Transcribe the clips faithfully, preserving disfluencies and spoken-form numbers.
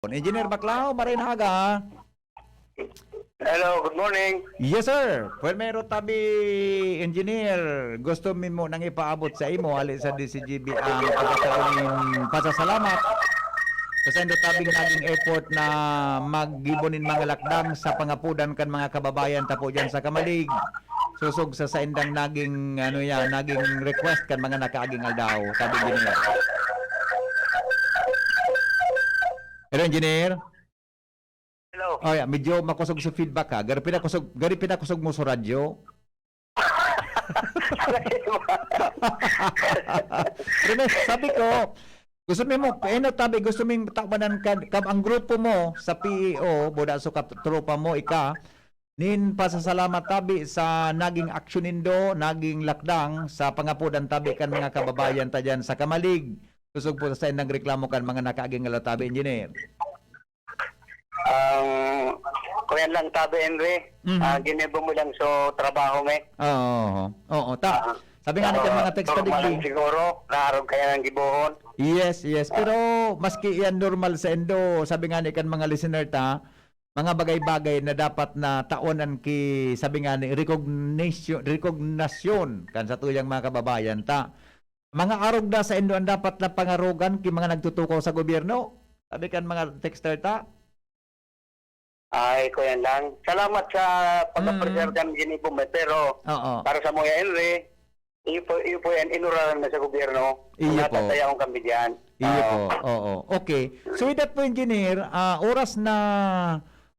Engineer Baclao, maray na aga. Hello, good morning. Yes, sir. Primero tabi, Engineer, gusto mi mo nang ipaabot sa imo, hali sa D C G B, ang pagkataon nin pasasalamat sa saindo tabing naging effort na maggibo nin mga lakdang sa pangapodan kan mga kababayan tapo diyan sa Camalig. Sosog sa saindang naging, ano yan, naging request kan mga nakaaging aldaw, tabi, Engineer. Hello, Engineer? Hello. Oh, yeah, medyo makosog sa feedback, ha. Gari pinakosog, gari pinakosog mo sa radyo. Pero sabi ko, gusto mi mo, eh, no, tabi, gusto ming tawanan ka, ka, ang grupo mo sa P E O, boda so katropa mo, ika, nin pasasalamat tabi sa naging aksyon nindo, naging lakdang sa pangapodan tabi kan mga kababayan ta diyan sa Camalig. Sosog po sa saindang reklamo kan mga nakaaging aldaw tabi, Engineer. Ang, kuyan lang, tabi, Henry. Mhm. Ah, ginibo mo lang so trabaho, me. Oo, oo. Oo, ta. Ah, Sabi nga ni kan ah, mga text normal tabi. Lang siguro, naarog kaya ng gibohon. Yes, yes. Ah. Pero maski yan normal sa indo, sabi nga ni kan mga listener ta, mga bagay-bagay na dapat na taonan ki, sabi nga ni, recognition, recognition kan sa tuyang mga kababayan ta. Mga arog na sa indo ang dapat na pangarogan ki mga nagtutukaw sa gobyerno? Sabi kan mga texter ta. Ay, kuyan lang. Salamat sa pag-appreciate Mm. kan ginibo mo, pero Oo. para sa Muya Henry, iyo po, iyo po yan, inuraran na sa gobyerno. Iyo po. Natataya akong kami dyan. Iyo Oo. po, oo. Okay. So, with that po, Engineer, ah, oras na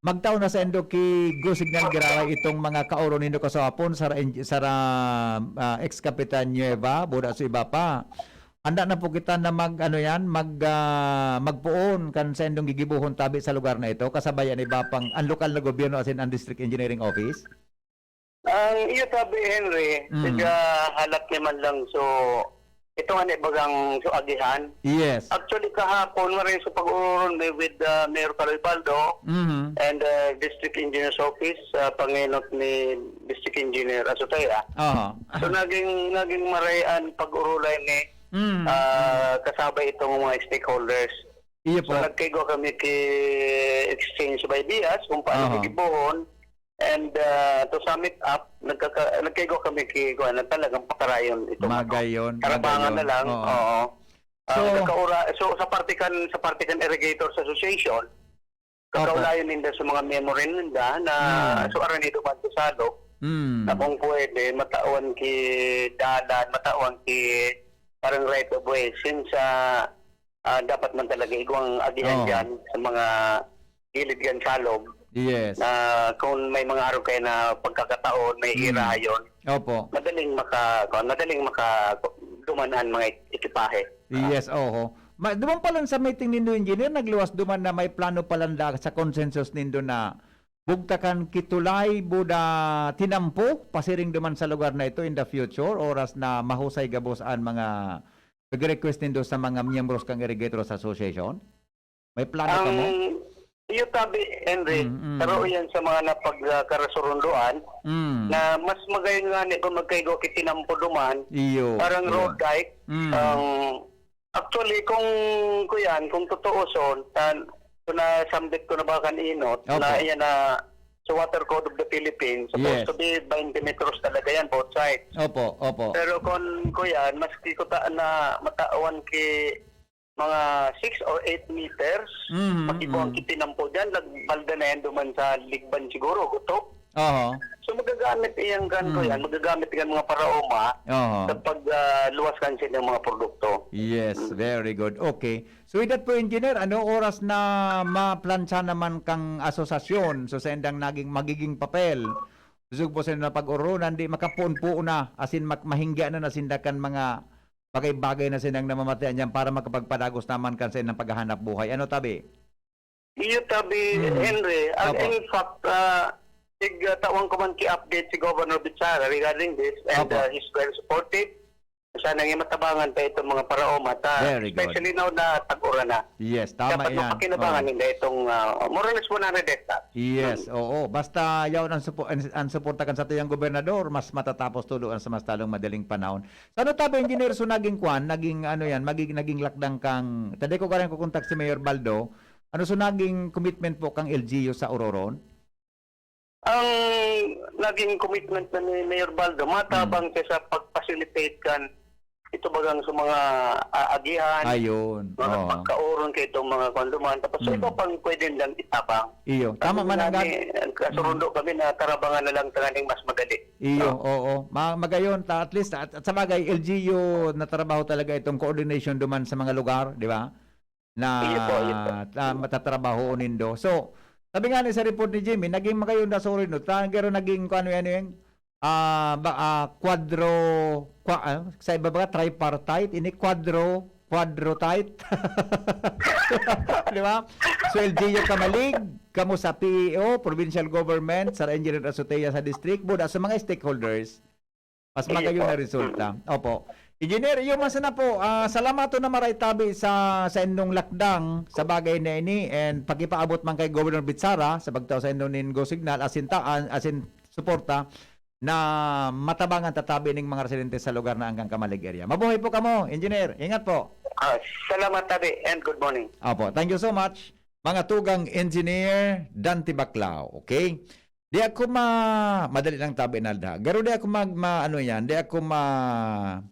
magtao na sa indo ki Go Signal Giraray itong mga kaoro nindo kasapon, sara, sara, ah, ex-Kapitan Nueva, buda sa iba pa. Anda na po kita na mag, ano yan, mag, ah, magpoon kan sa indong gigibohon tabi sa lugar na ito, kasabay an iba pang, ang lokal na gobyerno, as in, ang District Engineering Office? Ang iyo tabi, Henry, Mm. tiga halat ni man lang so, ito nga ni bagang so agihan. Yes. Actually, kahapon, maray sa pag-ururon may with, ah, Mayor Kaloy Baldo Mhm. and, ah, District Engineer's Office, ah, pangenot ni District Engineer Azotea. Aha. So, naging, naging maray an pag-urulay ni, Mm, ah, mm. kasabay itong mga stakeholders. Iyo So, po. nagkaigwa kami ki exchange of ideas kung paano Aha. gigibohon. And, ah, to sum it up, nagkaka-, nagkaigwa kami ki, kuwan, na talagang pakarayon itong ano, Magayon, tarabangan magayon. na lang. Oo. Oo. Ah, So nagkakaura-, so, sa parte kan, sa parte kan Irrigators Association, Opo. kakaulayon ninda sa mga memorandum ninda na Hmm. so, aran ito man sa salog, Hmm. na kung pwede, matawan ki dalan, matawan ki parang right of way. Since, ah, ah, dapat man talaga igwang agihan Oo. diyan sa mga gilid diyan salog Yes. na kung may mga araw kayo na pagkakataon, may Hmm. irayon, Opo. madaling maka-, kuwan, madaling maka-, duman an mga ekipahe. Ah. Yes, oho. Ma-, duman pa lang sa meeting nindo, Engineer, nagluwas duman na may plano pa lang da sa consensus nindo na bugtakan ki tulay, buda tinampo, pasiring duman sa lugar na ito in the future, oras na mahusay gabos an mga pag-request nindo sa mga miyembros kan Irrigators Association? May plano kamo? Ang iyo tabi, Henry, Mm, mm. taro yan sa mga napag, ah, karasurunduan Mm. na mas magayon nga ni kung magkaigwa ki tinampo duman, Iyo, parang iyo. road dike. Mm. Ang, actually, kung, kuyan, kung totoo son, tan-, kung nasambit ko na ba kan inot, Opo. na iyan na sa Water Code of the Philippines, supposed Yes. to be twenty meters talaga yan, both sides. Opo, opo. Pero kung, kuyan, maski ko ta-, na matawan ki mga six or eight meters, Mhm, makibuang mhm. ki tinampo dyan, nagbalda na yan duman sa Ligban siguro, gutok. Oho. So, magagamit iyang kan ko Mm. yan, magagamit iyang mga paraoma Oho. sa pag, ah, luwas kan sa inyong mga produkto. Yes, Mm. very good. Okay. So, with that po, Engineer, ano oras na maplantsa naman kang asosasyon? So, sa indang naging, magiging papel, sosog po sa indang pag-urunan, di makapuon-puon na, as in, mak-, mahingya na na sinda kan mga bagay-bagay na sindang namamatian diyan para makapagpadagos naman kan sa indang paghahanap buhay. Ano, tabi? Iyo tabi, Hmm. Henry. Ang Opo. in fact, ah, tig-, ah, tawan ko man ki-update si Governor Bichara regarding this and, Opo. ah, he's very supportive. Sana nga matabangan pa itong mga paraoma ta, Very good. especially now na tag-uran na. Yes, tama Dapat yan. mapakinabangan Oo. nila itong, ah, more or less one hundred hectares. Yes, Hmm. oo. Basta yaon ang supo-, ang, ang suporta kan satuyang gobernador, mas matatapos tudo ang sa mas talong madaling panahon. Sa ano tabi, Engineer, so naging kwan, naging ano yan, magig-, naging lakdang kang, tadi ko karang kukontak si Mayor Baldo, Ano so naging commitment po kang L G U sa ororon? Ang naging commitment na ni Mayor Baldo, matabang Hmm. siya sa pag-facilitate kan ito bagang sa mga, ah, agihan, Ayun, mga oo. pagkaoron kay itong mga kwan duman. Tapos sa Mm. iba pang pwede nilang itabang. Iyo, tama Sabi man nga ang gag- ni, kasurundo Mm. kami na tarabangan na lang tanganing mas madali. Iyo, No? oo. Ma-, magayon, ta-, at least, at, at sa bagay, L G U na trabaho talaga itong coordination duman sa mga lugar, di ba? Na Iyo po, iyo po. ta-, matatrabaho nindo. So, sabi nga ni sa report ni Jimmy, naging magayon na sorry, no? Ta-, pero naging kung ano yan, yung, ah, ba, ah, quadro, qua-, ah, sa iba ba, tripartite, ini quadro, quadrotite. Di ba? So, L G U Camalig, kamo sa P E O, provincial government, sa Engineer Azotea sa district, buda sa mga stakeholders, mas Sige magayon po. na resulta. Mm. Opo. Engineer, iyo man sana po, ah, salamaton na maray tabi sa, sa indong lakdang sa bagay na ini and pakipaabot man kay Governor Bitsara sa pagtao sa indong nin go signal, asin taan, asin suporta na matabangan tatabi ning mga residente sa lugar na anggang Camalig area. Mabuhay po kamo, Engineer. Ingat po. Ah, salamat, Tabi, and good morning. Opo, thank you so much. Mga tugang Engineer Dante Baclao, okay? Di ako ma-, madali lang tabi na da. Garo di ako mag-, ma-, ano yan, di ako ma-,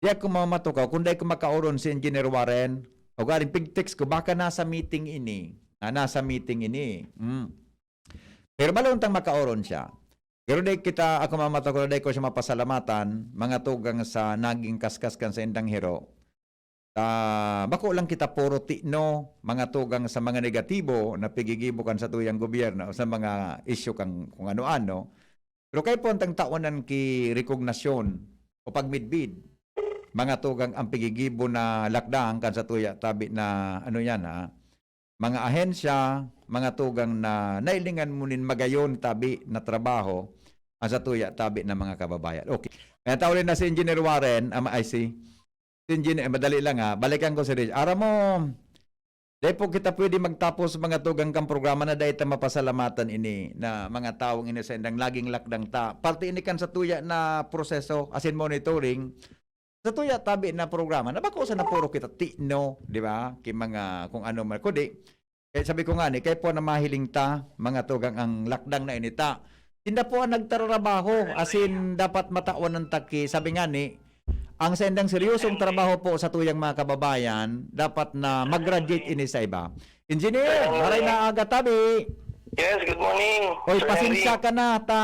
di ako mamatukaw kung di ako makaoron si Engineer Warren. O galing pig-text ko, baka nasa meeting ini. Ah, nasa meeting ini. Mm. Pero baloon tang makaoron siya. Pero di kita, ako mamatukaw, di ko siya mapasalamatan, mga tugang sa naging kaskas kan sa indang hero. Ah, bako lang kita puro tikno, mga tugang sa mga negatibo na pigigibo kan satuyang gobyerno, sa mga isyu kan kung ano-ano. Pero kay po ang taonan ki rekognasyon o pagmidbid, mga tugang ang pigigibo na lakdang kan satuya tabi na, ano yan, ha, mga ahensya, mga tugang na nailingan mo nin magayon tabi na trabaho, ang satuya tabi na mga kababayan. Okay. Kaya tauli na si Engineer Warren, ama, ay si Engineer, eh, madali lang, ha. Balikan ko si Rich. Aram mo, dai po kita pwede magtapos mga tugang kang programa na dai ta mapasalamatan ini na mga tawong ini sa indang laging lakdang ta. Parte ini kan satuya na proseso, as in monitoring, satuya tabi na programa na bako sa napuro kita tikno, di ba? Ki mga kung ano man. Kundi, eh, sabi ko nga ni, kay po na mahiling ta, mga tugang ang lakdang na ini ta. Sinda po ang nagtararabaho, as in, dapat matawan ng taki. Sabi nga ni, ang sa indang seryosong trabaho po sa tuyang mga kababayan, dapat na mag-graduate ini sa iba. Engineer, Sir Henry. Maray na aga tabi. Yes, good morning, Oy, Sir pasensya Henry. ka na, ta,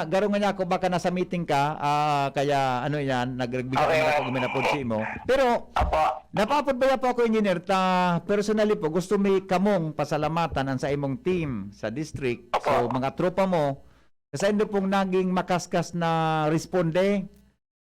garo nga niya ako, baka nasa meeting ka, ah, kaya ano yan, nagbigay Okay, ka na lang. ako guminapod sa imo. Pero, Apo. Napapod ba po ako, Engineer, ta personally po, gusto mi kamong pasalamatan ang sa imong team sa district. Apo. So, mga tropa mo, sa saindo pong naging makaskas na responde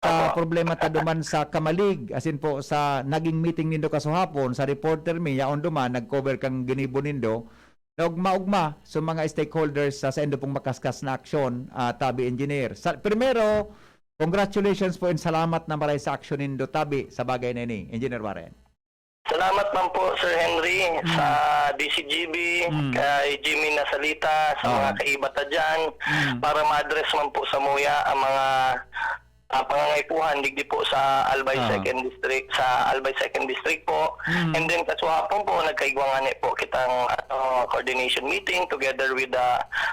sa Apo. problema ta duman sa Camalig, as in po sa naging meeting nindo kasuhapon, sa reporter mi, yaon duman, nag-cover kang ginibo nindo, na ugma-ugma sa mga stakeholders sa saindo pong makaskas na aksyon, ah, tabi, Engineer. Sa, primero, congratulations po and salamat na maray sa aksyon nindo tabi sa bagay na ini, Engineer Warren. Salamat man po, Sir Henry, Mm. sa D C G B, Mm. kay Jimmy Nasalita, sa Ah. mga kaiba ta dyan, Mm. para ma-address man po sa muya ang mga, ah, pangangaipuhan digdi po sa Albay Ah. Second District, sa Albay Second District po. Mm. And then, kasuhapon po, nagkaigwa nga ni po kitang, ano, coordination meeting together with the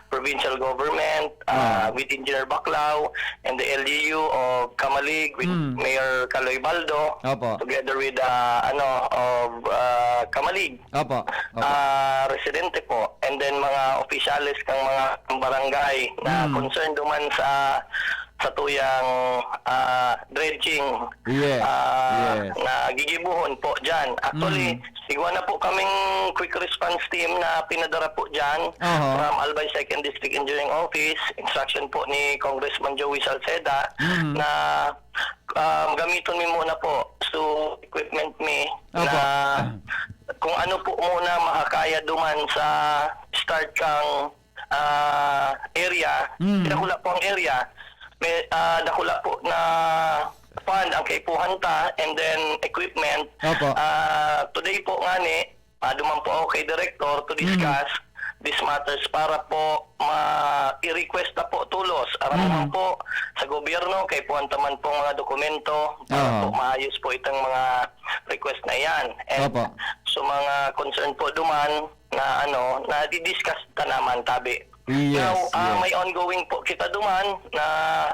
provincial government, ah, Ah. with Engineer Baclao and the L G U of Camalig with Mm. Mayor Kaloy Baldo, Opo. together with, ah, ano, of, ah, Camalig, Opo. Opo. ah, residente po, and then mga opisyales kang mga barangay na Mm. concerned duman sa, sa tuyang, ah, dredging, Yes. ah, Yes. na gigibuhon po dyan. Actually, Mm. Igwa na po kaming quick response team na pinadara po dyan Aha. from Albay Second District Engineering Office. Instruction po ni Congressman Joey Salceda Mm. na, um, gamiton mi muna po. So, equipment mi Apo. na kung ano po muna makakaya duman sa start kang ah, area, Mm. dakula po ang area. May, ah, dakula po na fund ang kaipuhan ta, and then equipment. Opo. Ah, today po ngani, ah, duman po ako kay Director to Mm. discuss these matters para po ma-, i-request na po tulos. Aram mo man Mhm. po, sa gobyerno, kaipuhan ta man pong mga dokumento para Aha. po maayos po itong mga request na iyan. And Opo. sa mga concern po duman na ano, na di-discuss ta naman, tabi. Yes, Now, ah, yes. may ongoing po kita duman na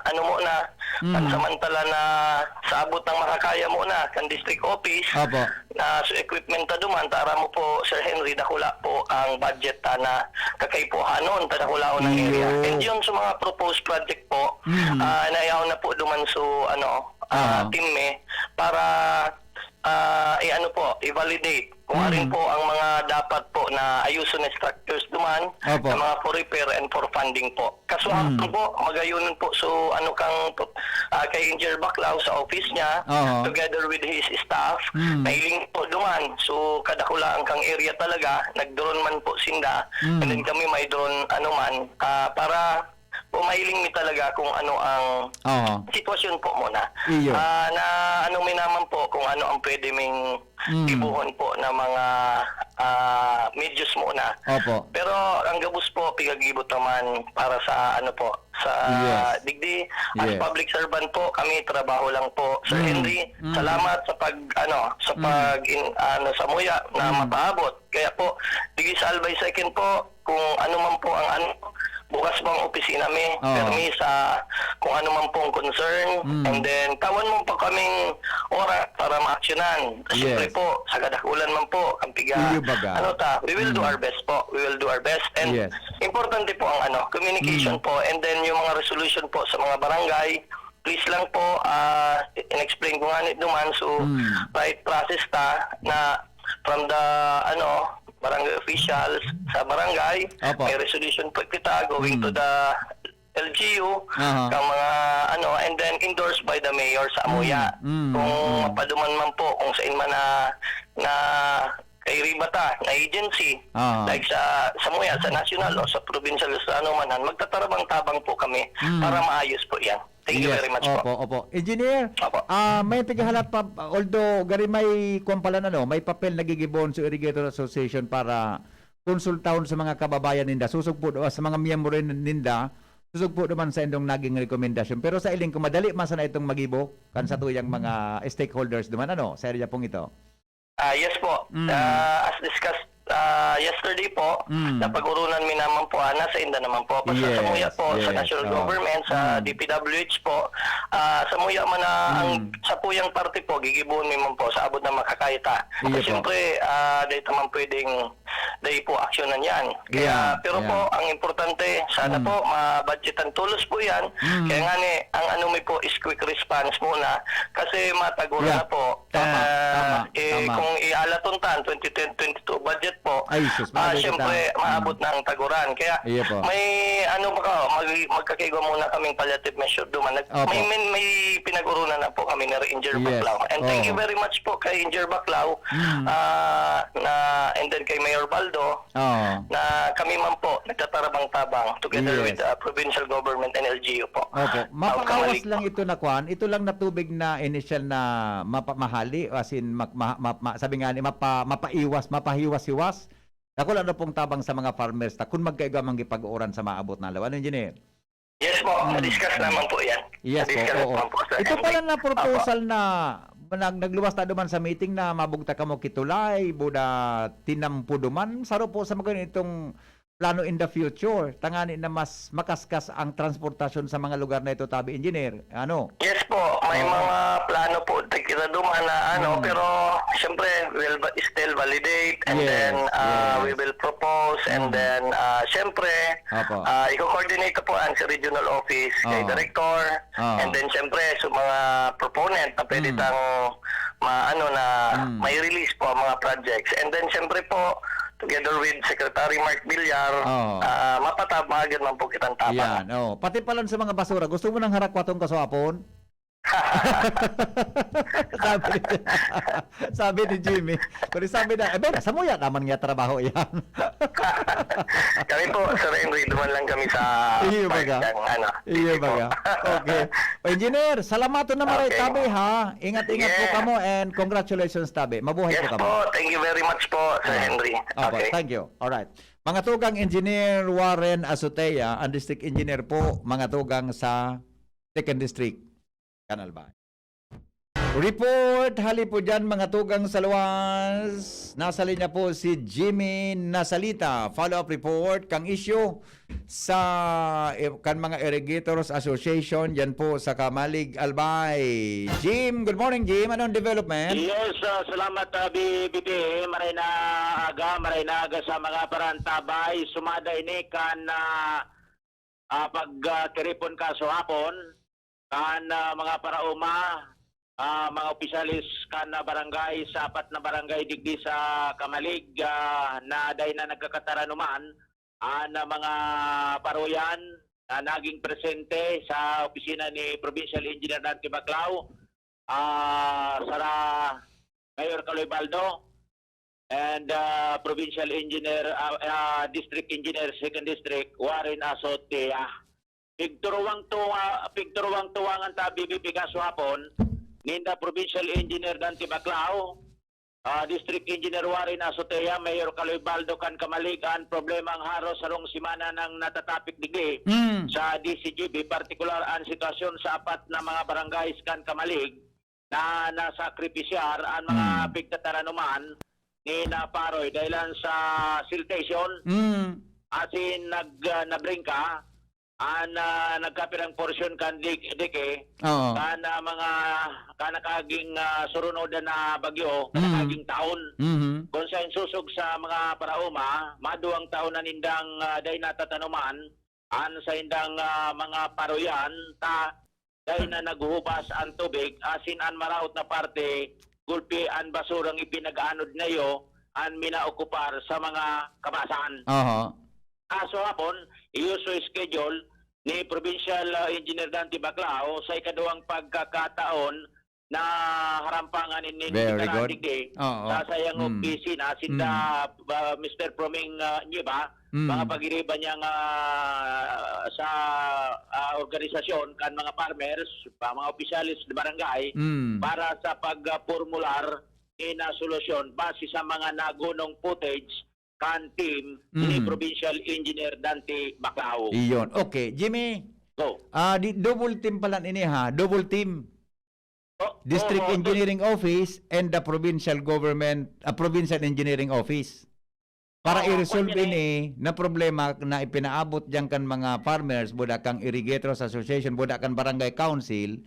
ano mo na, Mm. pansamantala na sa abot ng makakaya mo na, kan district office, Opo. na sa equipment ta duman, ta aram mo po, Sir Henry, dakula po ang budget ta na kakaipuhanon, ta dakulaon ang area. Iyo. And yun sa mga proposed project po, Mm. ah, naiyaw na po duman so, ano, ah, Ah. team me para, ah, i-ano po, i-validate kung Mm. arin po ang mga dapat po na ayuson na structures duman, Opo. sa mga for repair and for funding po. Kasuhan Mm. po, magayunan po, so, ano kang, ah, kay Engineer Baclao sa office niya, Oo. together with his staff, Mm. nailing po duman. So, kadakulaan kang area talaga, nag-drone man po sinda, Mm. and then kami may drone, ano man, ah, para po mailing mi talaga kung ano ang Oo. sitwasyon po muna. Iyo. Ah, na ano mi naman po kung ano ang pwede ming Mm. gibohon po na mga, ah, medyos muna. Opo. Pero ang gabos po, pigagibot naman para sa ano po, sa Yes. digdi. As Yes. public servant po, kami trabaho lang po. Sir Mm. Henry, Mm. salamat sa pag, ano, sa Mm. pag, in, ano, samuya na Mm. mapaabot. Kaya po, digdi sa Albay Second po, kung ano man po ang ano, bukas po ang opisina mi, Oo. permi sa kung ano man pong concern, Mm. and then tawan mo pa kaming oras para maaksyonan. Siyempre Yes. po, sa kadakulan man po, ang piga, Iyo baga. ano ta, we will do Mm. our best po. We will do our best. And Yes. importante po ang ano, communication Mm. po, and then yung mga resolution po sa mga barangay, please lang po, ah, in-explain ko nga ni duman, so, Mm. right process ta na from the, ano, barangay officials sa barangay, Opo. may resolution po kita going to Mm. the L G U, Aha. kang mga, ano, and then endorsed by the mayor sa Amuya. Mm, mm, Kung mm. mapaduman man po, kung saan man na, na kairiba ta, na agency, Ah. like sa, sa Amuya, sa national o sa provincial, sa ano man, magtatarabang-tabang po kami Mm. para maayos po yan. Thank you Yes, very much opo, po. opo. Engineer, Opo. ah, may pigahalat pa, although gari may kwan pala na, no, may papel na gigibon sa Irrigator Association para konsultahon sa mga kababayan ninda, susog po do-, sa mga miyembro nin-, ninda, susog po naman sa indong naging rekomendasyon. Pero sa iling ko, madali man sana itong magibo kan sa tuyang mga stakeholders naman, ano, sa area pong ito. Ah, yes po. Mm. Ah, as discussed, ah, yesterday po, Mm. napag-urunan mi naman po, ah, nasa inda naman po. Basta sa Yes, muya po, sa yes. national Oh. government, sa Mm. D P W H po, ah, sa muya man na ang Mm. sa puyang parte po, gigibuhon mi man po sa abot na makakaya ta. Iyo po. Siyempre, ah, dahil naman pwedeng dahil po aksyonan yan. Kaya, Yeah, pero yeah. po, ang importante, sana Mm. po, ma-budgetan tulos po yan. Mm. Kaya nga ni, ang ano mi po is quick response muna. Kasi matagura Yeah. na po. Tama, Ah, tama, eh, tama. kung ialaton tan, twenty twenty-two budget po, Ay, sus, ah, maaari siyempre, kita. maabot Mm. na ang taguran. Kaya Iyo po. may ano ba ka, mag-, magkakaigwa muna kaming palliative measure duman. Nag-, Opo. may, may, may pinag-urunan na po kami ni Engineer Yes. Baclao. And thank you Oo. very much po kay Engineer Baclao, Mm. ah, na, and then kay Mayor Baldo, Oo. na kami man po nagtatarabang-tabang together Yes. with, ah, provincial government and L G U po. Opo. Ah, Mapaawas kamalik lang po. ito na kwan, ito lang na tubig na initial na mapa-, mahali, as in, ma-, ma-, ma-, ma-, sabi nga ni, mapa-, mapaiwas, mapahiwas-hiwas. Dakula na pong tabang sa mga farmers ta kun magkaigwa mang gipag-ooran sa maabot na aldaw. Ano, Engineer? Yes po, Mm, na-discuss mm. naman po yan. Yes po, Na-discuss oo. naman po sa Ito M D. pala na Opo. proposal na nag-, nagluwas ta duman sa meeting na mabugtak kamo ki tulay, buda tinampo duman. Saro po sa mga itong plano in the future, tangani na mas makaskas ang transportasyon sa mga lugar na ito, tabi, Engineer. Ano? Yes po, may Oo. mga plano po kita duman na ano, Mm. pero siyempre, we'll va-, still validate and Yes, then, ah, yes. we will propose and Mm. then, ah, siyempre, Opo. ah, i-coordinate ko po ang sa regional office kay Oo. Director Oo. and then siyempre sa mga proponent na pwede Mm. tang ma-, ano na Mm. may release po ang mga projects. And then siyempre po, together with Secretary Mark Villar, Oo. ah, mapatabagan man po kitang tabang. Yan, oh. Pati pala sa mga basura, gusto mo nang harakwatong kaswapon? Sabi ni, sabi ni Jimmy, kundi sabi na, "Eh, ben, samuya naman nga trabaho yan." Kami po, Sir Henry, duman lang kami sa Iyo baga. Ano, Iyo baga. Okay. O, Engineer, salamaton na maray, Okay. tabi, ha? Ingat-ingat po Yeah. kamo and congratulations, tabi. Mabuhay Yes po kamo. po. Thank you very much po, Sir Ah, Henry. opo, Okay. thank you. Alright. Mga tugang Engineer Warren Azotea, ang District Engineer po, mga tugang sa Second District, Canal Bay. Report, hali po dyan, mga tugang sa luwas. Nasa linya po si Jimmy Nasalita. Follow-up report, kang issue sa, eh, kan mga Irrigators Association, dyan po sa Camalig, Albay. Jim, good morning, Jim. Anong development? Yes, ah, salamat, ah, B B P. Maray na aga, maray na aga sa mga parantabay. Sumada ini kan, ah, ah, pag, ah, tiripon kaso hapon, kan, ah, mga paraoma, ah, mga opisyalis kan, ah, barangay, sa apat na barangay digdi sa Camalig, ah, na dai na nagkakataranuman, ah, na mga paroyan na naging presente sa opisina ni Provincial Engineer Dante Baclao, ah, sara Mayor Kaloy Baldo, and, ah, Provincial Engineer, ah, ah, District Engineer, Second District, Warren Azotea. Pigturuwang tuwa, pigturuwang tuwangan ta B B P kaso hapon, ninda Provincial Engineer Dante Baclao, ah, District Engineer Warren Azotea, Mayor Kaloy Baldo kan Camalig, an problemang haros sarong semana nang natatapik digdi Mm. sa D C G B, partikular an sitwasyon sa apat na mga barangays kan Camalig, na nasakripisyar an mga Mm. pigtataranuman ni na Paroy dahilan sa siltation, Mm. asin nag-, ah, nabrengka an, ah, nagkapirang porsyon kan dik-, dike, Oo. kan, ah, mga, kan nakaaging, ah, surunodan na bagyo, kan Mm. nakaaging taon. Mhm. Kun sa insosog sa mga paraoma, maduwang taon na nindang, ah, dai natatanuman, an saindang, ah, mga paroyan ta dai na naghuhubas an tubig, asin an maraot na parte, gulpi an basurang ipinag-aanod na iyo an minaokupar sa mga kabasan. Aha. Kaso hapon, iyo sa schedule ni Provincial, ah, Engineer Dante Baclao sa ikaduwang pagkakataon na harampangan nin Very good. digdi Oo. sa sayang Mm. opisina, sinda, Mm. ah, Mister Proming, ah, Nieva, Mm. mga pagiriba niyang, ah, sa, ah, organisasyon kan mga farmers, pa mga opisyales sa barangay, Mm. para sa pag, ah, pormular ni na solusyon base sa mga nagunong footage kan team ni Mm. Provincial Engineer Dante Baclao. Iyon. Okay, Jimmy. Go. Ah, di, double team pala ini, ha? Double team. Oh, District oo, Engineering Office and the Provincial Government, ah, Provincial Engineering Office. Para Oo, i-resolve kwan yan eh. ini na problema na ipinaabot diyan kan mga farmers, buda kan Irrigators Association, buda kan Barangay Council,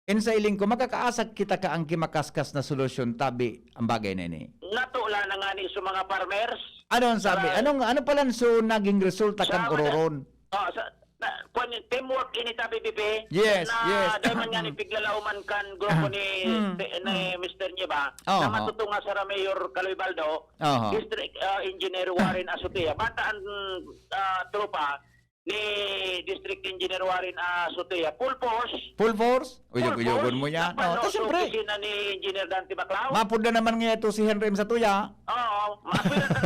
in sa iling ko, makakaasa kita ka ang kimakaskas na solusyon tabi ang bagay na ini. Nato lang na nga ni sa mga farmers. Ano ang sabi? Sa Anong, ano pala so naging resulta Sa kan mga ororon? Oh, sa, na, kwan yung teamwork ini ta, B B P, Yes, na yes. dahil man nga ni piglalauman kan grupo Ah, ni, mm, ni mm. Mister Nieva, Oo. na matutunga sa Mayor Kaloy Baldo, Aha. District, ah, Engineer Warren Azotea. Bata ang, ah, tropa ni District Engineer Warren Azotea. Full force. Full force? Full Uyog-uyogon force. mo yan. Nagpano Oh, ta, sa siyempre. opisina ni Engineer Dante Baclao. Mapud na naman nga ito si Henry M. Satuya. Oo, apwera kan,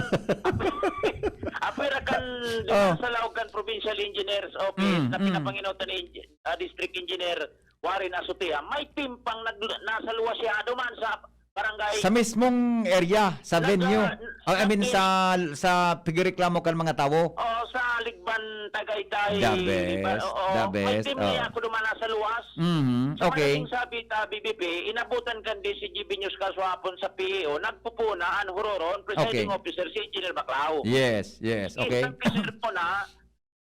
apwera kan Oh. sa laog kan Provincial Engineers Office Mm, na mm. pinapanginotan ni Engi-, ah, District Engineer Warren Azotea. May team pang nag-, nasa luwas siya, duman sa barangay. Sa mismong area, sa Nag-, venue. ah, Oh, I mean, nag- sa, sa pigreklamo kan mga tawo. Oo, sa Ligban, Tagaytay, The best, Ligban, oo. the May best, team oo. niya ako duman nasa luwas. Mhm, So, okay. ang sabi ta, B B P, inabutan kan D C G B News Kahapon sa P E O, nagpupuna an huroron, presiding Okay. officer, si Engineer Baclao. Yes, yes, okay. Isang kiserpo na,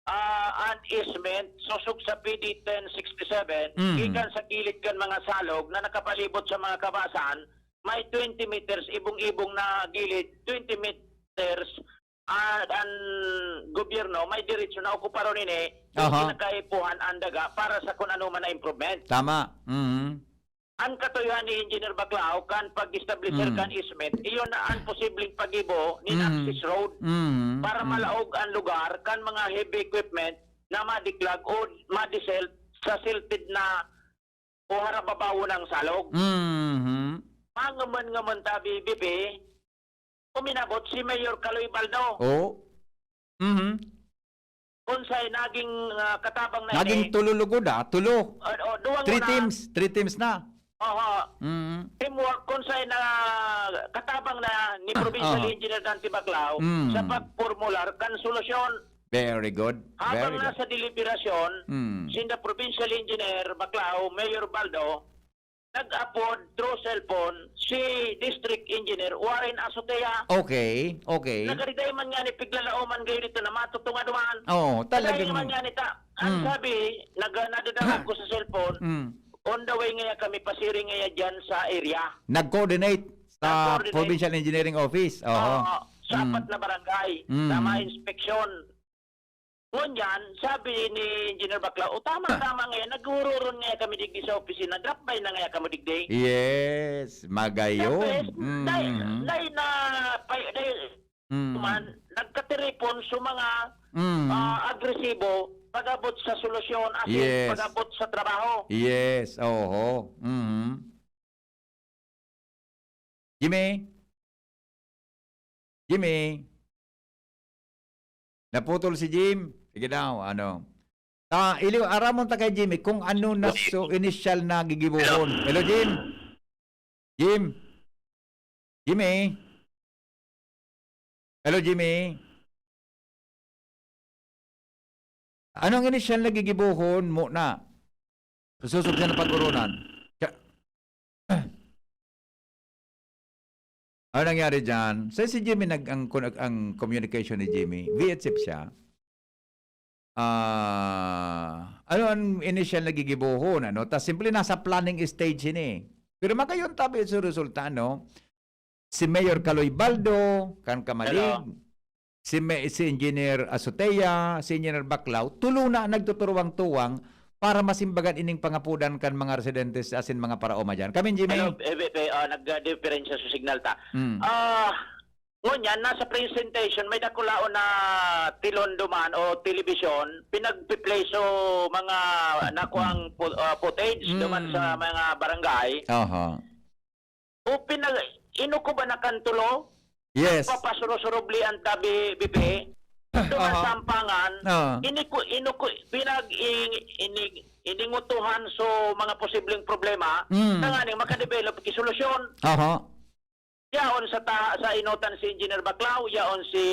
ah, an easement, sosog sa P D ten sixty-seven, Mm. gikan sa gilid kan mga salog na nakapalibot sa mga kabasan, may twenty meters, ibong-ibong na gilid, twenty meters, ah, an gobyerno may diretso na okuparon ini kung Aha. kinakaipuhan an daga para sa kun ano man na improvement. Tama. Mhm. An katuyohan ni Engineer Baclao kan pag-establisher Mm. kan easement, iyon na an posibleng paggibo nin Mm. access road Mm. para Mm. malaog an lugar kan mga heavy equipment na madiklag o madiselt sa silted na o harababawo ng salog. Mhm. Mangaman-ngaman tabi, bibi, uminabot si Mayor Kaloy Baldo. Oh. Mhm. Kung sa'y naging, ah, katabang na Naging ini, tulo lugod, ah, tulo. ah, oh, duwang Three una. teams, three teams na. Oho. Mhm. Teamwork kung sa'y na katabang na ni Provincial Oho. Engineer Dante Baclao Mm. sa pagpormular kan solusyon. Very good. Habang Very good. nasa deliberasyon, Mm. sinda Provincial Engineer Baclao, Mayor Baldo, nag-apod through cellphone si District Engineer Warren Azotea. Okay, okay. Nagariday man nga ni piglalaoman kayo dito na matutunga duman. Oo, Kaya talagang naman nga ni ta, ang Mm. sabi, nag-, nadadangog ko sa cellphone, Mm. on the way ngaya kami, pasiring ngaya dyan sa area. Nag-coordinate sa Nag-coordinate. Provincial Engineering Office. Oho. Oo, sa Mm. apat na barangay Mm. na ma-inspeksyon. Ngunyan, sabi ni Engineer Baclao, "O, tama, tama ngayon, naghuhuroron ngayon kami digdi sa opisina, drop by na ngayon kamo digdi." Yes, magayon. Tapos, Mm. dahil, dahil na, pa, dahil Mm. man, nagkatiripon sa mga, Mm. ah, agresibo, pag-abot sa solusyon, as in, Yes. pag-abot sa trabaho. Yes, oho. Mm. Jimmy? Jimmy? Naputol si Jim? Sige daw, ano. Ta, iliw, aramon ta kay Jimmy kung ano na so initial na gigibohon. Hello, Jim? Jim? Jimmy? Hello, Jimmy? Anong inisyal na gigibohon mo na susog sa napag-oronan? Ka-, ano nangyari dyan? Sa si Jimmy, nag, ang, ang communication ni Jimmy, V H F siya. Ah, ano ang inisyal na gigibohon, ano? Tas simple, nasa planning stage ini. Pero magayon tabi sa resulta, no? Si Mayor Kaloy Baldo, kan Kamalig, Hello. si Me-, si Engineer Azotea, si Engineer Baclao, tulo na nagtuturuwang-tuwang para masimbagan ining pangapodan kan mga residentes asin mga paraoma dyan. Kamin, Jimmy? Hello, eh, eh, eh, ah, nagdiperensya sa signal ta. Mm. Ah, ngunyan, nasa presentation, may dakulaon na tilon duman o telebisyon, pinagpi-play so mga nakuang fu-, ah, footage duman Mm. sa mga barangay. Aha. O pinag-, inukuban na kan tulo? Yes. Papasurusurubli ang tabi, bibi. Duman Aha. sa Ampangan, Ah. iniku-, inuku-, pinag-, i-, ini-, iningutuhan so mga posibleng problema Mm. na nga ning makadevelop ki solusyon. Aha. Yaon sa ta-, sa Inutan si Engineer Baclao, yaon si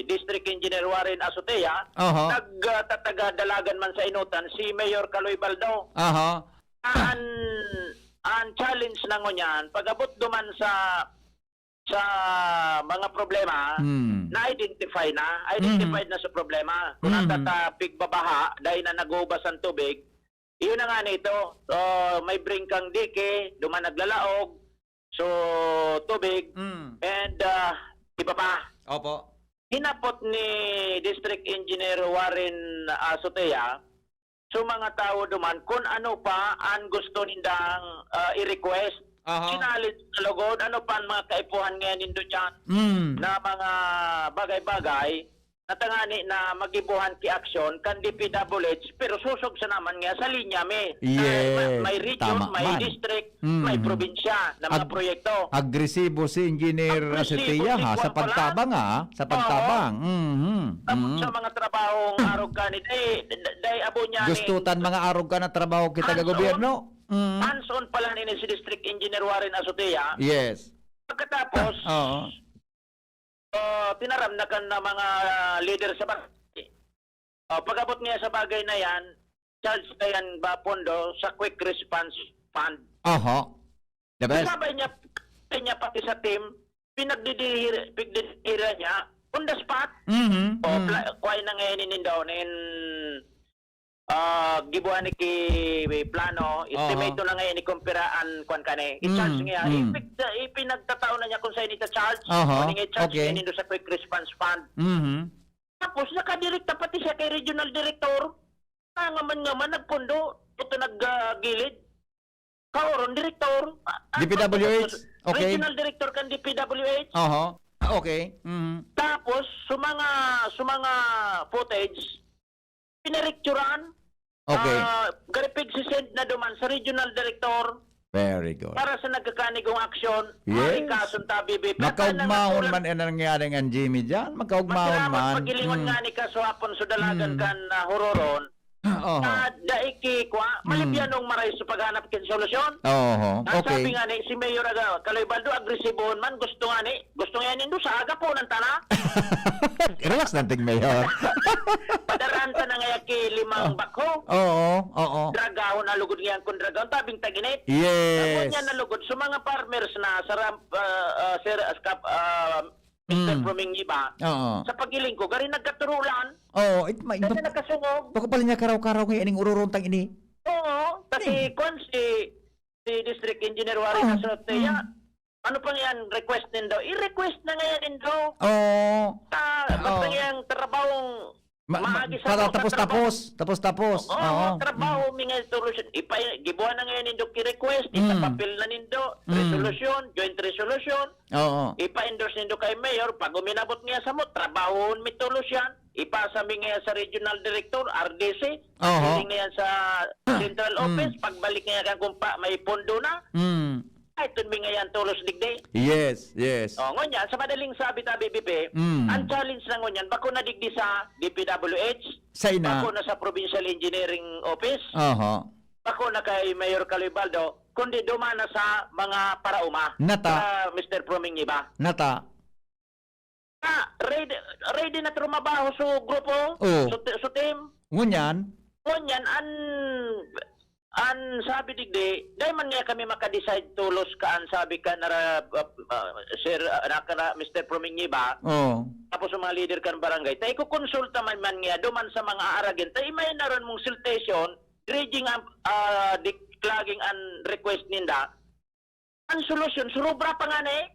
District Engineer Warren Azotea, Aha. nag, ah, tataga dalagan man sa Inutan si Mayor Kaloy Baldo. Aha. An, an challenge na ngunyan, pag-abot duman sa, sa mga problema, Hmm. na-identify na, identified Mhm. na sa problema. Kung Mhm. natatapig babaha, dahil na nag-uubas ang tubig, iyon na nga nito. So, may bringkang dike, duman naglalaog, so, tubig, Mm. and, ah, iba pa. Opo. Hinapot ni District Engineer Warren Azotea, so mga tawo duman, kung ano pa ang gusto nindang, ah, i-request. Aha. Sinalit sa lugod, ano pa ang mga kaipuhan ngayon nindo dyan Mm. na mga bagay-bagay na tangani na magibuhan ki aksyon kan D P W H, pero susog sa naman nga sa linya mi. Yes. Ah, ma-, may region, Tama may man. district, Mm. may probinsya na mga Ag-, proyekto. agresibo si Engineer Agresibo Azotea, si ha, sa Juan pala. pagtabang, ha, sa Oo. pagtabang. Mhm. Tapos Mhm. sa mga trabahong arog ka ni, day, day, day, abo niya ni Gusto tan mga arog ka na trabaho kita Hands-on. gobyerno. Mm. Hands-on pala nini si District Engineer Warren Azotea. Yes. Pagkatapos, Oo. ah, tinaram na kan na mga leader sa barangay. Ah, pag-abot niya sa bagay na yan, charge na yan ba pondo sa Quick Response Fund? Oho. The best. Sabay niya, sabay niya pati sa team, pinagdidihir-, pigdidihira niya on the spot. Mhm, O, mhm. pla-, kuhay na ngayon in, in down in, ah, gibuhan ni ki plano, Oho. estimate na ngayon ni kumpiraan, kwan ka ni, i-charge Mm, niya. mm. Ipig-, ipinagtatao na niya kung saan ita-charge. Oho, O, nga i-charge okay. niya nindo sa Quick Response Fund. Mhm. Tapos, nakadirekta pati siya kay Regional Director. Nangaman-ngaman, nagpundo, ito nag, ah, gilid. Kaoron, Director. Ah, ah, D P W H? Okay. Regional Director kan D P W H. Oho. Okay. Mhm. Tapos, sa mga, sa mga footage, pinarecturan. Okay. Ah, garipig si send na duman sa regional director. Very good. Para sa nagkakanigong aksyon, yes, marikason ta, B B P. Makaugmahon man ang nangyaring ang Jimmy dyan. Makaugmahon man. Masalamat, pagilingon nga ni kaswapon, so dalagan kan, ah, huroron. Oho. Ah, dai ki, kwa, malibyanong maray sa paghanap kan solusyon. Oho. Ang sabi nga ni, si Mayor Aga, Kaloy Baldo, agresibohon man, gusto nga ni, gusto nga nindo sa aga po ng tana. Relax lang, Ting Mayor. Padaraan ta na nga ki limang bakho. Oo, oo. Dragahon na lugod ngayon kung dragahon, tabing taginit. Yes. Ako niya na lugod. So, mga farmers na, sa ramp, ah, ah, sir, ah, skap-, ah, Mister Mm. Proming Iba, Oo. sa pagiling ko, gari nagkaturulan. Oo, it, ma, Kasi iba, nakasungog. Bako pala niya karaw-karaw ngayon, ining ururuntang ini. Oo, kasi Eh. kwan si, si District Engineer Wari Oo. Nasotea. Mm. Ano pa nga yan, request nindo? I-request na nga yan nindo. Oo. Ah, Oo. basta nga yung trabahong Ma, ma, maagi sa para mga tapos, trabaho. tapos, tapos, tapos. Oo, Oo. trabaho, Mm. may nga resolution. Ipa-, gibuhan na nga yan nindo ki-request, Mm. ipapapil na nindo, Mm. resolution, joint resolution. Oo. Ipa-endorse nindo kay Mayor, pag uminabot niya sa mo, trabahoon mi tolos yan. Ipasa mi nga sa regional director, R D C, Oho. Pagdating na yan sa central Mm. office, pagbalik niya kan kung pa, may pondo na. Mm. Ay, tun mi nga yan, tolos digdi. Yes, yes. Oh, ngunyan, sa madaling sabi ta, B B P, Mm. ang challenge na ngunyan, bako na digdi sa D P W H, Sa ina. bako na sa Provincial Engineering Office, Oho. bako na kay Mayor Caloy Baldo, kundi duman na sa mga parauma, Nata. sa Mister Proming Iba. Nata. Ah, ready, ready na trumabaho sa grupo, Oh. sa ti-, sa team. Ngunyan? Ngunyan, an, an sabi digdi, dai man nga kami makadecide tolos ka, an sabi ka nara, ah, ah, sir, ah, na, ka na, Mister Promingi ba? Oh. Tapos ang mga leader kan barangay, ta ikukonsulta man, man nga, duman sa mga aaragen, ta imay na ron mong siltation, dredging ang, ah, declogging an request ninda. Ang solusyon, surobra pa nga na eh.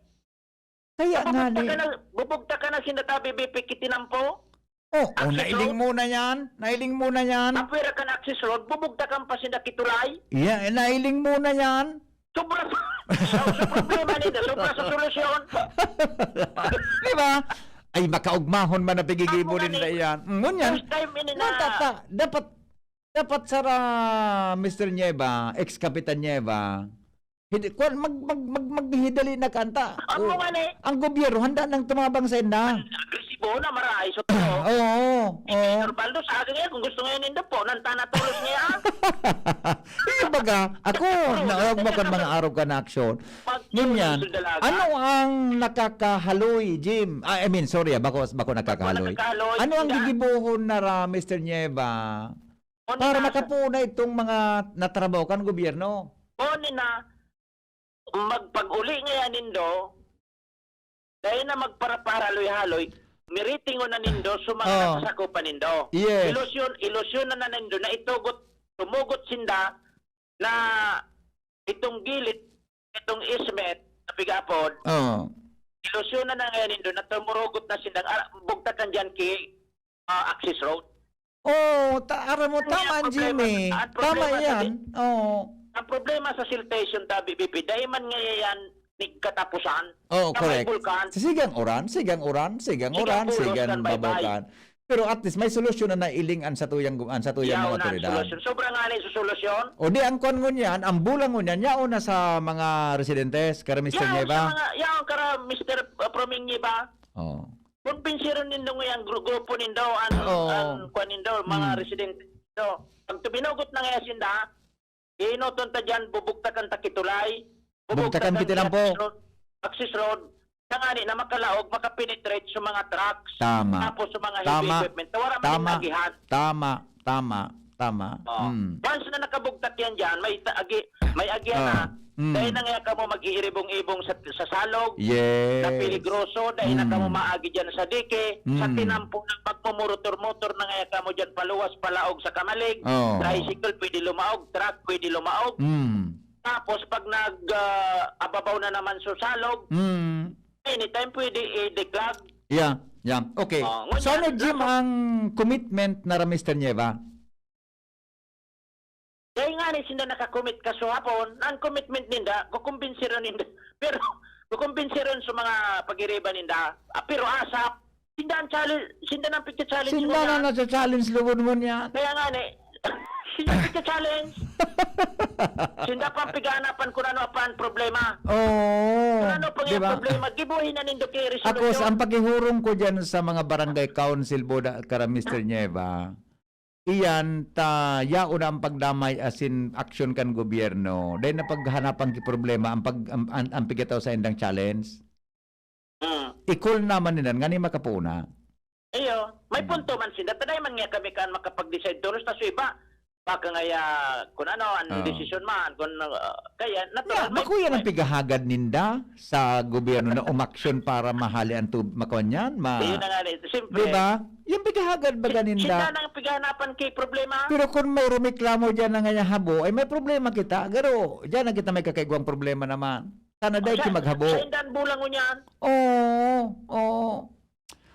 Kaya nga Bubugta ni. ka na, bubugta ka na sinda tabi, B P, kitinampo. Oh, oh, Access nailing road. mo na yan. Nailing mo na yan. Apwera ka na access road, bubugta ka pa sinda kitulay. Yeah, nailing mo na yan. Sobra sa, sa, sa problema nila, sobra sa solusyon. Di ba? Ay, makaugmahon man na pigigibo Ako nga ninda ni, yan. Mm, ngunyan, first time ini na nagtata-, dapat, dapat sara, Mister Nieva, ex-Kapitan Nieva, Hindi, kwan, mag, mag, mag, maghidali na kanta. Amo O, nga ni. ang gobyerno, handa nang tumabang sa inda. Agresibo na, maray, sa tao. Oo, oo. Mister Baldo, sa akin ngayon, kung gusto ngayon nindo po, nang tanatolos niya, ah. Yung baga, ako, Pero, naog mo kan mga arog ka na aksyon. Pag Ngunyan, yun ang sundalaga. ano ang nakakahaloy, Jim? Ah, I mean, sorry, ah, bako, bako nakakahaloy. Bako nakakahaloy, Ano ang hindi. gigibohon na ra, Mister Nieva? Ano Para na sa makapuo na itong mga natrabaho kan gobyerno. Kunin na, magpag-uli ngayan nindo, dahil na magparapahaloy-haloy, miritingon na nindo sa mga Oo. nasasakupan nindo. Yes. Ilusyon, ilusyon na, na nindo na itugot, tumugot sinda na itong gilid, itong ismet, na pigapod, Oo. ilusyon na, na ngayon nindo na tumurugot na sindang, ah, bugtakan dyan ki, ah, access road. Oo, ta-, aram mo, Ano tama, ang problema? Jimmy. Ang Tama problema sa yan. di-, Oo. ang problema sa siltation, tabi, B P, dahil man nga yan nagkatapusan, Oo, na may correct. bulkan. Sige ang uran, sige ang uran, sige ang Sige ang uran, bulos sige ang kan baybay. babukan. Pero at least may solusyon na nailing an satuyang gu-, an satuyang Yaon mga na ang otoridad. solusyon. Sobra nga na yung solusyon. O di ang kwan ngunyan, ang bulang ngunyan, yaon na sa mga residentes, kara Mister Yaon Nieva. sa mga, yaon kara Mister Proming Nieva. Oo. Kumbinsiron nindo nga yung gru-, grupo nindo, ang, Oo. ang kwan nindo, mga Mm. residente nindo. Pag tubinugot na nga sinda, inuton ta dyan, bubugtakan ta kitulay, Bugtakan bubugtakan kitinampo. access road, access road, sangani na makalaog, makapenetrate sa mga trucks, Tama. tapos sa mga heavy Tama. equipment. Wala man Tama. agihan. Tama. Tama. Tama. Oh. Mm. Once na nakabugtak yan dyan, may ta-, agi-, may agihan Ah. na. Mm. Dahil na nga kamo mag-iiribong-ibong sa, sa salog, Yes. na peligroso, dahil na Mm. kamo maagi dyan sa dike, sa Mm. tinampo ng magmumotor-motor na nga kamo dyan paluwas, palaog sa Kamalig, Oh. tricycle pwede lumaog, truck pwede lumaog. Mm. Tapos pag nag, ah, ababaw na naman sa salog, Mm. anytime pwede i-declog. Yeah, yeah. Okay. Oh, So, ano, ngunyan, Jim, nasa- ang commitment na ra, Mister Nieva? Dahil nga ni sinda nakakommit kasuhapon, ang commitment ninda, kukumbinsiron ninda. Pero, kukumbinsiron sa mga pag-iriba ninda. Ah, pero asap, sinda ang challenge, sinda nang pagcha-challenge Sinda ngunyan. na nagcha-challenge lugod ngunyan. Kaya nga ni, Sinda nagcha-challenge. Sinda pang pighahanapan kun ano pa ang problema. Oo. Kun ano pa Di nga ba? problema, gibuhi na nindo kay Ako, sa- ang resolusyon. Pakihurong ko dyan sa mga barangay council, Buda, kara Mister Nieva, iyan, ta, yaon na ang pagdamay asin aksyon kan gobyerno. Dahil na paghanapan ki problema, ang, pag, ang, ang, ang pigataw sa indang challenge. Hmm. Ikol naman ninan, ngani makapuuna. Iyo, may Hmm. punto man sinda. Taday man nga kami kan makapag-decide toros ta sa iba. Baka nga ya, kun ano, ang Oo. desisyon man, kun uh, kaya, natural. Yeah, bako yan ang pigahagad ninda sa gobyerno na umaksyon para mahali ang tub, makuan yan, ma, Iyo na nga, eh. Siyempre, di ba? Yung pigahagad ba si- ganinda? Sinda nang pighahanapan kay problema. Pero kung may rumiklamo dyan na nga habo, ay may problema kita. Pero dyan na kita may kakaigwang problema naman. Sana dahil Sa- ki maghabo. Sa indan bulang ngunyan. Oo, oo.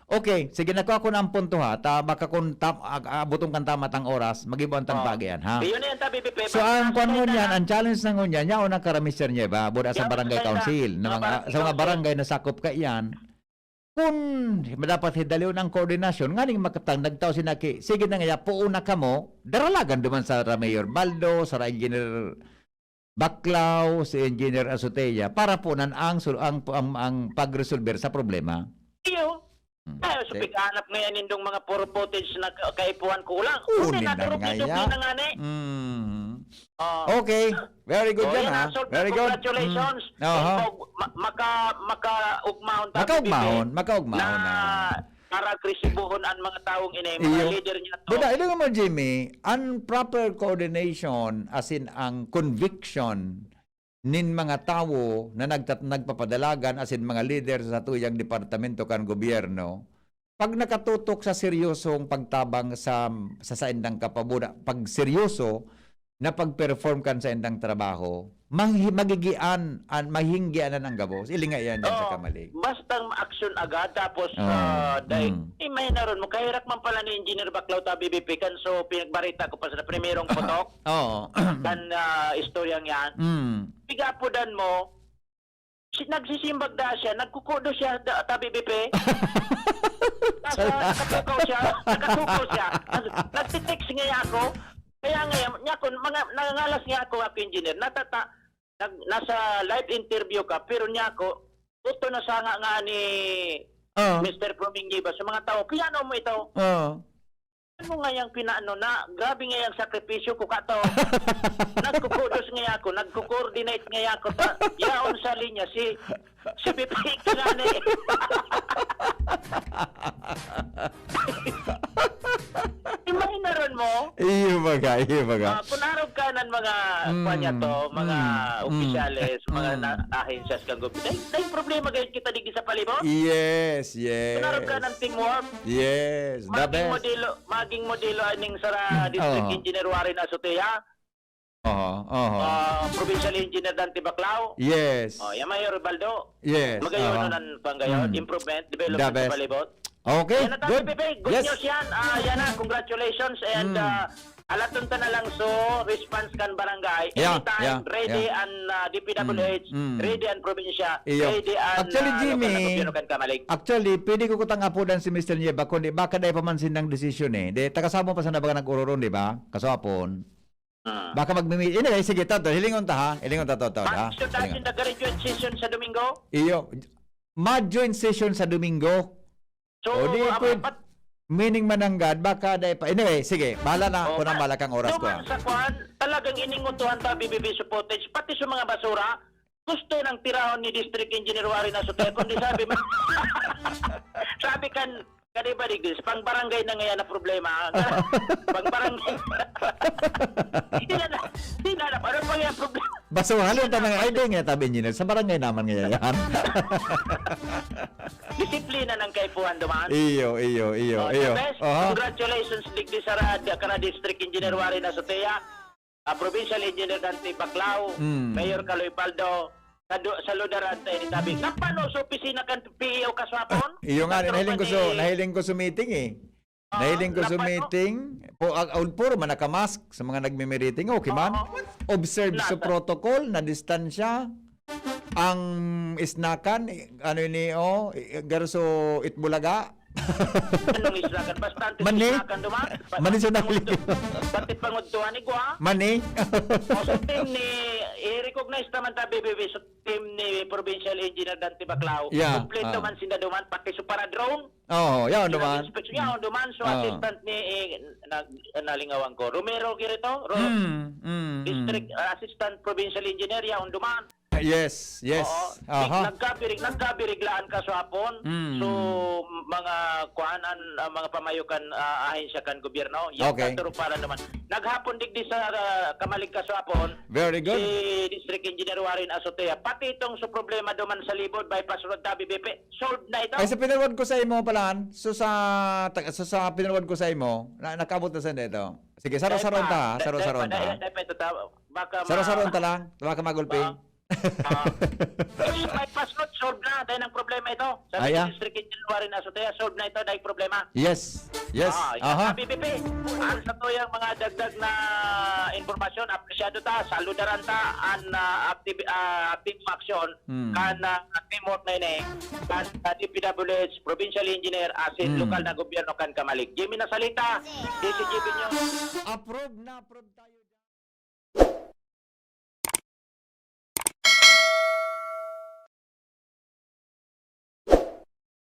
Okay, sige, nakuha ko na ang punto ha. Ta, baka kung tam, ag- abuton kan tama tang oras, mag-iba ang tang Oo. bagay yan, ha? Iyon na yung tabi, Pepe. So, ang Mas kwan ngunyan, na- ang challenge na ngunyan, yaon ang kara Mister Nieva, buda sa Yaon barangay sa council, na mga mga, barangay sa mga council. Barangay na sakop kaiyan, kung dapat hidalion ang koordinasyon, nganing makatang nagtao si Naki, sige na nga, puo na kamo, daralagan duman sa Mayor Baldo, sa Engineer Baclao, si Engineer Azotea, para punan ang, sul- ang, ang, ang pagresolver sa problema. Iyo. Hmm. Ay, so Okay. Piganap ngayon nindong mga puro footage na ka- kaipuhan ko lang. Kunin Kundi na nadurog nga ni Dupi yan. Na nga ni. Mm. Oh. Okay. Very good Oh, yan, yan ha? ang solve Very na good. Congratulations. Mm. Aha. Ikaw, ma- maka, makaugmahon ta, Makaugmahon, P B B, makaugmahon na na. Para agresibuhon ang mga taong ini, mga Iyo. leader niya to. Buda, ilo mo, Jimmy, ang proper coordination, as in, ang conviction nin mga tawo na nagtat-, nagpapadalagan, as in, mga leader sa tuyang departamento kan gobyerno, pag nakatutok sa seryosong pagtabang sa, sa saindang kapabuda, pag seryoso na pag-perform kan saindang trabaho, manghi-, magigian, an, mahinggianan ang gabos. Ilinga iyan dyan sa Oo. Kamalig. Basta aksyon agad, tapos, Oo. ah, dahil, Mm. imagine na ron mo, kahirak man pala ni Engineer Baclao ta, B B P, kan so, pinagbarita ko pa sa primerong putok, Oo. kan ah, istoryang yan. Mm. Pigapudan mo, si, nagsisimbag da siya, nagkukudo siya, da, ta, B B P. Nasa, nakatukaw siya, nakatukaw siya. Nag-, nagtitext nga ako. Kaya ngayon, niya ako, mga, nangangalas nga ako, ako engineer. Natata, nag, nasa live interview ka, pero niya ako, uto na sanga nga ni Oo. Mister Proming Gibas, sa mga tao, "Piano mo ito?" Oo. Ano nga yang pinaano na? Grabe nga yang sakripisyo ko kato. Nagkukudos nga ako, nagko-coordinate nga ako. Ta, yaon sa linya, si, si B P K nga ni. Imagine na ron mo? Iyo baga, iyo baga. Ah, kung arog ka ng mga, Mm, kuwan niya to, mga mm, opisyales, mm, mga mm. na, ahensyas kang gobyerno. Dahil, dahil problema ganyan kita digdi sa palibot. Yes, yes. Kung arog ka ng teamwork, Yes, the maging best. modelo, maging modelo aning sara Mm, District oo. Engineer Warren Azotea, Oo, oo. ah, Provincial Engineer Dante Baclao. Yes. Oh, yan, Mayor Baldo. Yes. Magayon aha. na ng panggayon, Mm. improvement, The development sa best. palibot. Okay, Yan na tayo, good. Pepe. Good Yes. News yan. Ah, yan na. Congratulations. And Mm. ah, alaton ta na lang so response kan barangay. Yeah, Anytime, yeah, ready yeah. ang ah, D P W H, Mm, mm. ready ang probinsya, Iyo. ready ang Actually, ah, Jimmy, lokal na gobyerno kan Kamalig. Actually, pwede ko kutang apodan si Mister Nieva, kundi baka dai pa man sindang desisyon eh. Di, taga Sabon pa sana baga nag-ururon, di ba? Kaswapon. Ah. Baka magmimi-, anyway, sige, Toto, hilingon ta ha. Hilingon ta, Toto, ha? Magsud na Hilingon. sinda graduate session sa Domingo. Iyo. Ma-joint session sa Domingo. So, O, di, ah, pwede. pat- Meaning mananggad, baka dai pa. Anyway, sige, bahala na. Oh, Kung ang ma-, bahala kang oras ko, duman ah. Sa kwan, talagang iningutuhan ta, B B B supporters, pati sa mga basura, gusto nang tirahon ni District Engineer Warren Azotea, kundi sabi mo, sabi kan, kani ba, Digdis, pang barangay na ngayon na problema. Pang barangay. Hindi na, hindi na, ano pa nga problema? Basurahan lang tanang ay, di nga, tabi, engineer. Sa barangay naman ngayon yan. Disiplina ng kaipuhan duman. Iyo, iyo, iyo, Oh, iyo. the best. Aha. Congratulations, Digdis, sa Rad-, Kara District Engineer Warren Azotea, ah, Provincial Engineer Dante Baclao, Mm. Mayor Kaloy Baldo, sa, du- sa ludaran sa ini tabi. Napano sa opisina kan P E O kaswapon? Iyo nga, Sa nahiling ko tropa so, ni- nahiling ko so meeting eh. Ah, Nahiling ko so napano? Meeting. Po, ag-, ag-, puro man naka-mask sa mga nagmi-meeting. Okay man. Oo. Observe sa Nata- protocol, na distansya. Ang isnakan, i-, ano ini, oh, i-, garso Itbulaga. Anong isla kan? Basta antes Mani? Isla kan duman. Pa- Mani sa pangudto-, nagli- pati pangudtuhan ni Gua. Mani? O, sa team ni, i-recognize naman ta, B B B, sa team ni Provincial Engineer Dante Baclao. Yeah, Kompleto ah. Man sinda duman, pati sa para drone. Oo, yaon Yung duman. Inspeksyon, yaon duman. So, Ah. Assistant ni, eh, nag-, nalingawan ko. Romero Girito, Ro-, Mm, mm, mm. District, ah, Assistant Provincial Engineer, yaon duman. Ah, yes, yes. Oo. Aha. Nagkabirig-, nagkabiriglaan ka sa hapon. Mm. So, mga kuhaan, ah, mga pamayo kan, ah, ahensya kan gobyerno. Yan Okay. Ka, turo para naman. Naghapon digdi sa, ah, Kamalig ka sa hapon. Very good. Si District Engineer Warren Azotea. Pati itong sa problema duman sa Libod, Bypass Road, tabi, B P. Solved na ito? Ay, sa pinalwad ko sa imo, palan. So, sa, ta-, so, sa pinalwad ko sa imo, na, nakaabot na sa ito. Sige, saro-saron ta, ha? Dahil pa, Saro-saron ta, dahil, ha? Dahil pa ito, ta-, baka ma- Saro-saron ta lang. Baka magulping. Ah. Ah. Bypass road, solved na. Dahil ang problema ito. Sabi Ay, ni ah. District Engineer Warren Azotea, solved na ito. Dahil problema. Yes. Yes. Ah, yan. Aha. Sa B B P. Ang sa tuyang mga dagdag na impormasyon, apresyado ta, saludaran ta, ang, ah, active, ah, active action, Hmm. kan, ah, teamwork na ini, kan, ah, D P W H, provincial engineer, asin Hmm. lokal na gobyerno kan Kamalig. Jimmy Nasalita, D C G B News. Approve na approve tayo.